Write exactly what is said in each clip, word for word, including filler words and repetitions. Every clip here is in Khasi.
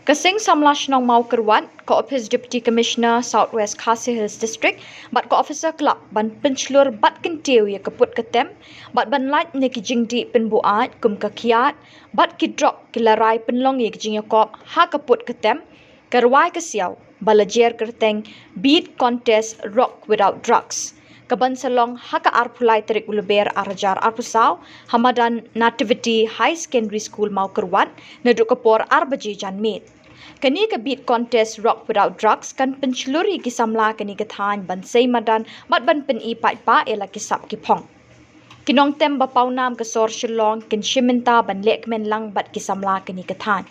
Ka Seng Samla Shnong Mawkyrwat, ka Office Deputy Commissioner South West Khasi Hills District, bad ka Officer Club ban pynshlur bad kyntiew ïa ka put ka tem, bad ban lait na ki jingdih pynbuaid kum ka kiad, bad ki drok ki la rai pynlong ïa ki jingïakop ha ka put ka tem, ka rwai ka siaw, ba la jer kyrteng Beat Contest Rock Without Drugs, ka ban sa long ha ka arphew lai tarik u Lber ar hajar arphew saw, ha madan Nativity High Secondary School Mawkyrwat, naduh ka por ar baje janmiet. Kane ka Beat Contest Rock Without Drugs kan pynshlur ïa ki samla kane ka thaiñ ban sei madan bad ban pyni paidbah ïa la ki sap ki phong. Ki nongtem ba paw nam ka sor Shillong kin shim bynta ban leh kmen lang bad ki samla kane ka thaiñ.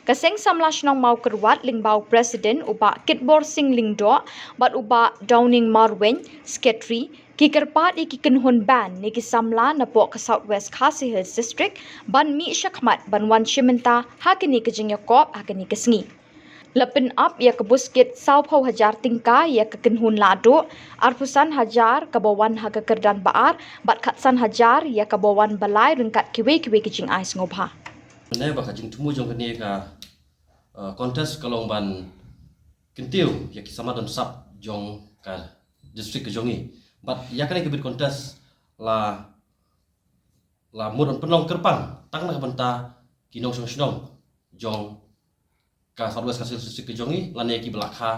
Ka Seng Samla Shnong Mawkyrwat lyngba u President u Bah Kitbor Singh Lyngdoh bad u Bah Downing Marwein, Secretary, ki kyrpad ïa ki kynhun band ne ki samla napoh ka South West Khasi Hills District ban mih shakhmat ban wan shim bynta ha kane ka jingïakop ha kane ka sngi. La pynap ïa ka buskit sawphew hajar tyngka ïa ka kynhun lahduh, arphew san hajar kaba wan ha ka kyrdan ba ar, bad khatsan hajar ïa kaba wan ba lai ryngkat kiwei kiwei ki jingai sngewbha. Ne ba ka jingthmu jong kane ka, uh, contest ka long ban kyntiew ïa ki samla don sap jong ka district ka jong ngi. Bad ïa kane ka Beat Contest la, la mut ban pynlong kyrpang tang na ka bynta ki nongshong shnong jong ka South West Khasi Hills District ka jong ngi, lane ki ba la kha,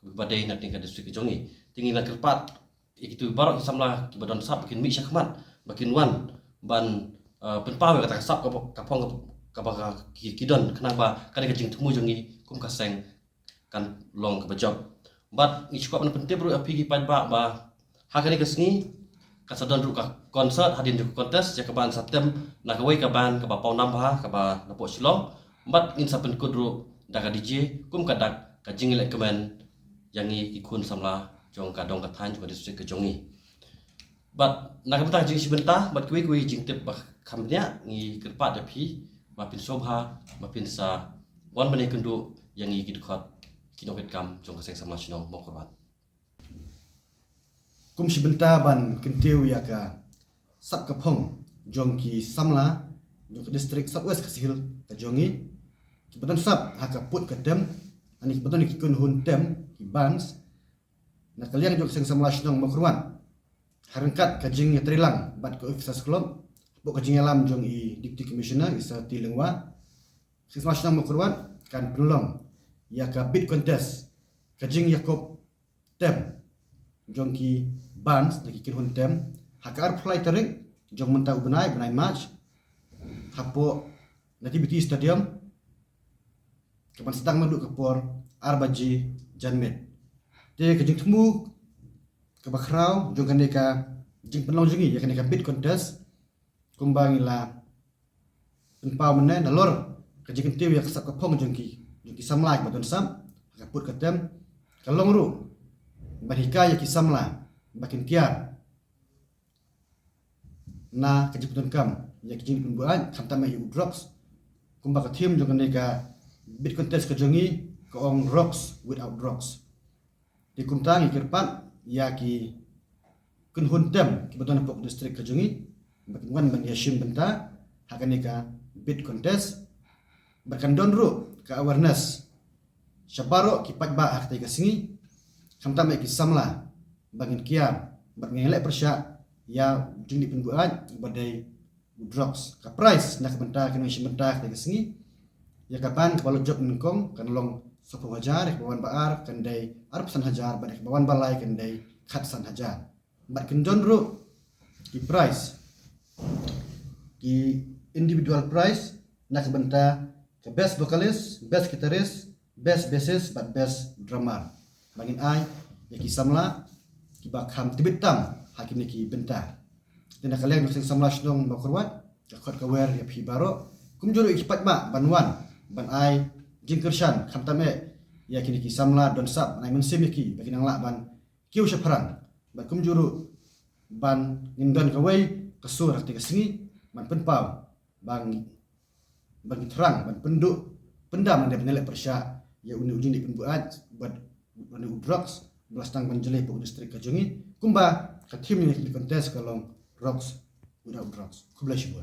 ki ba dei na ka district ka jong ngi. Te ngi la kyrpad ïa kito baroh ki samla ki ba don sap ba kin mih shakhmat, ba kin wan ban, uh, pynpaw ïa kata ka sap ka, ka phong ka, ka ba ka, ki, ki don, khnang ba kane ka jingthmu jong ngi kum ka seng kan long kaba jop. Bad ngi shu kwah ban pyntip ruh ïa phi ki paidbah ba ha kane ka sngi kan sa don ruh ka concert hadien jong ka contest, ïa ka ban sa tem na kawei ka band kaba paw nam bha kaba napoh Shillong. Bad ngin sa pynkut ruh da ka D J kum ka dak ka jingïaleh kmen ïa ngi ki khun samla jong ka dong ka thaiñ jong ka district ka jong ngi. Bad na ka bynta ka jingshim bynta bad kiwei kiwei jingtip ba kham bniah, ngi kyrpad ïa phi ba phin sngewbha ba phin sa wan ban ïakynduh ïa ngi ki dkhot ki nongkitkam jong ka Seng Samla Shnong Mawkyrwat. Kum shi bynta ban kyntiew ïa ka sap ka phong jong ki samla jong ka district South West Khasi Hills ka jong ngi, ki ba don sap ha ka put ka tem, ani ki ba don ki kynhun tem, ki bands, na ka liang jong ka Seng Samla Shnong Mawkyrwat, ha ryngkat ka jingïatreilang bad ka Officers Club hapoh ka jingïalam jong i Deputy Commissioner i Sir T Lyngwa, ka Seng Samla Shnong Mawkyrwat kan pynlong ïa ka Beat Contest, ka jingïakop tem jong ki bands ne ki kynhun tem ha ka arphew lai tarik jong mynta u bnai, bnai March, hapoh Nativity Stadium, ka ban sdang naduh ka por ar baje janmiet. Te ka jingthmu kaba khraw jong kane ka jingpynlong jong ngi ïa kane ka Beat Contest, kumba ngi la pynpaw mynne, nalor ka jingkyntiew ïa ka sap ka phong jong ki, jong ki samla ki ba don sap ha ka put ka tem, ka long ruh ban hikai ïa ki samla ba kin kiar na ka jingpyndonkam ïa ki jingdih pynbuaid, khamtam eh ïa u drugs, kumba ka theme jong kane ka Beat Contest ka jong ngi ka ong Rocks Without Drugs. Te kumta ngi kyrpad ïa ki kynhun tem ki ba don hapoh district ka jong ngi ba kin wan ban ïashim bynta ha kane ka Beat Contest, bad kan don ruh ka awareness sha baroh ki paidbah ha katei ka sngi, khamtam eh ki samla, ba ngin kiar bad ngin leh pyrshah ïa u jingdih pynbuaid ba dei u drugs. Ka prize na ka bynta ki nongshim bynta ha katei ka sngi, ïa ka band kaba la jop nyngkong kan long sawphew hajar, ïa kaba wan ba ar kan dei arphew san hajar, bad ïa kaba wan ba lai kan dei khatsan hajar. Bad kin don ruh ki prize, ki individual prize na ka bynta ka best vocalist, best guitarist, best bassist bad best drummer, ba ngin ai ïa ki samla ki ba kham tbit tam ha kine ki bynta. Te na ka liang jong ka Seng Samla Shnong Mawkyrwat, ka khot ka wer ïa phi baroh, kumjuh ruh ïa ki paidbah ban wan ban ai jingkyrshan, khamtam eh ïa kine ki samla don sap, ban ai mynsiem ïa ki ba ki nang lah ban kiew shaphrang, bad kumjuh ruh ba ngin don kawei ka sur ha katei ka sngi ban pynpaw, ba ngi, ba ngi thrang ban pynduh pyndam ne ban leh pyrshah ïa une u jingdih pynbuaid bad une u drugs ba la sdang ban jlei hapoh district ka jong ngi, kumba ka theme jong kane ka contest ka long Rocks Without Drugs. Khublei shibun.